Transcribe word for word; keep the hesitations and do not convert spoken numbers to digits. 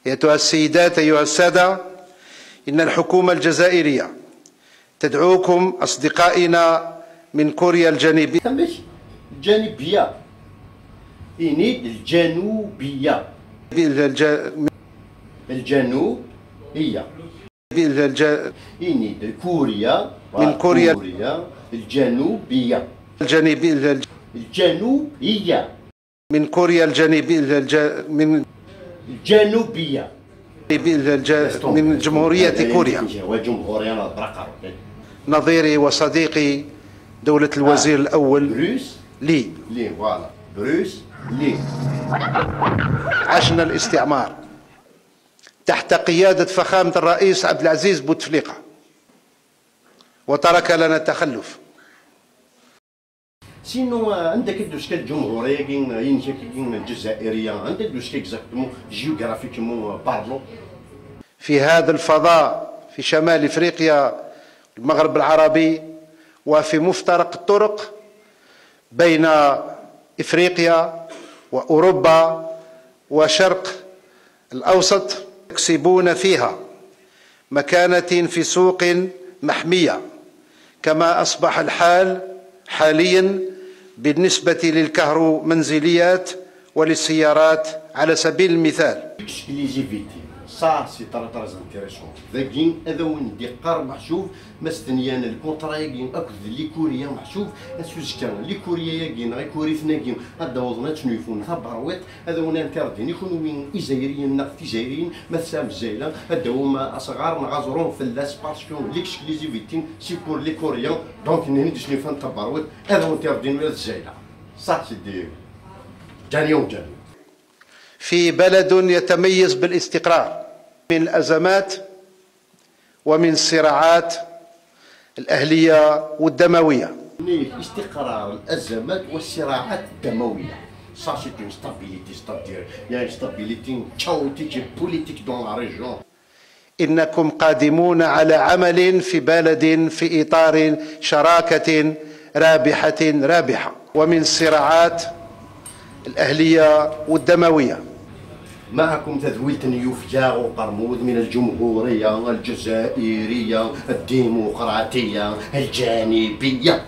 أيتها السيدات، أيها السادة، إن الحكومة الجزائرية تدعوكم أصدقائنا من كوريا الجنوبية. Amek? Lǧanubiya. Ini-d lǧanubiya. الج- Lǧanubiya. الج- Ini-d Kurya. من كوريا. Kurya. Lǧanubiya. الجنوبي الج- Lǧanubiya. من كوريا الجنوبي الج- من Lǧanubiya. الج- من جمهورية كوريا. Wa ǧumhuriya n Lbraqa. نظيري وصديقي دولة الوزير الأول Bruce. Li. Li, voilà. Bruce Li. عشنا الاستعمار تحت قيادة فخامة الرئيس عبد العزيز بوتفليقة، وترك لنا تخلف. Sinon, euh, anda akka d-tuska lǧumhuriya-agi, euh, inek-agi, euh, lǧazairiya? Anda d-tuska exactement, géographiquement, euh, parlant? في هذا الفضاء في شمال إفريقيا، المغرب العربي، وفي مفترق الطرق بين إفريقيا وأوروبا وشرق الأوسط، يكسبون فيها مكانة في سوق محمية، كما أصبح الحال حاليا بالنسبة للكهرو منزليات وللسيارات على سبيل المثال. L'exclusivité, ça c'est très très intéressant. Dagi ad awen-d-iqqar meḥsub, ma stenyan lkuntra-agi akked Likuriya meḥsub, ad s-uzekka Likuriya-agi neɣ Ikuriten-agi ad d-awḍen ad tnuyfun taberwiṭ, ad awen-interdin i kunwi Izzayriyen neɣ Tizzayriyin, ma tesɛam zzayla, ad d-tawim asɣar neɣ aẓru fell-as, parce que l'exclusivité c'est pour les Coréens, donc nnan-d isnifan taberwiṭ, ad awen-interdin ula d zzayla. Ça c'est des ǧanyan ǧanyan. في بلد يتميز بالاستقرار من الأزمات ومن الصراعات الأهلية والدموية. Istiqrar, al-azamat wa ssiraɛat damawiya. Ça, c'est une stabilité, c'est-à-dire, il y a une stabilité chaotique et politique dans la région. إنكم قادمون على عمل في بلد في إطار شراكة رابحة رابحة ومن الصراعات الأهلية والدموية. معكم تذويلة نيوفجاغ وقرمود من الجمهورية الجزائرية الديمقراطية الجانبية.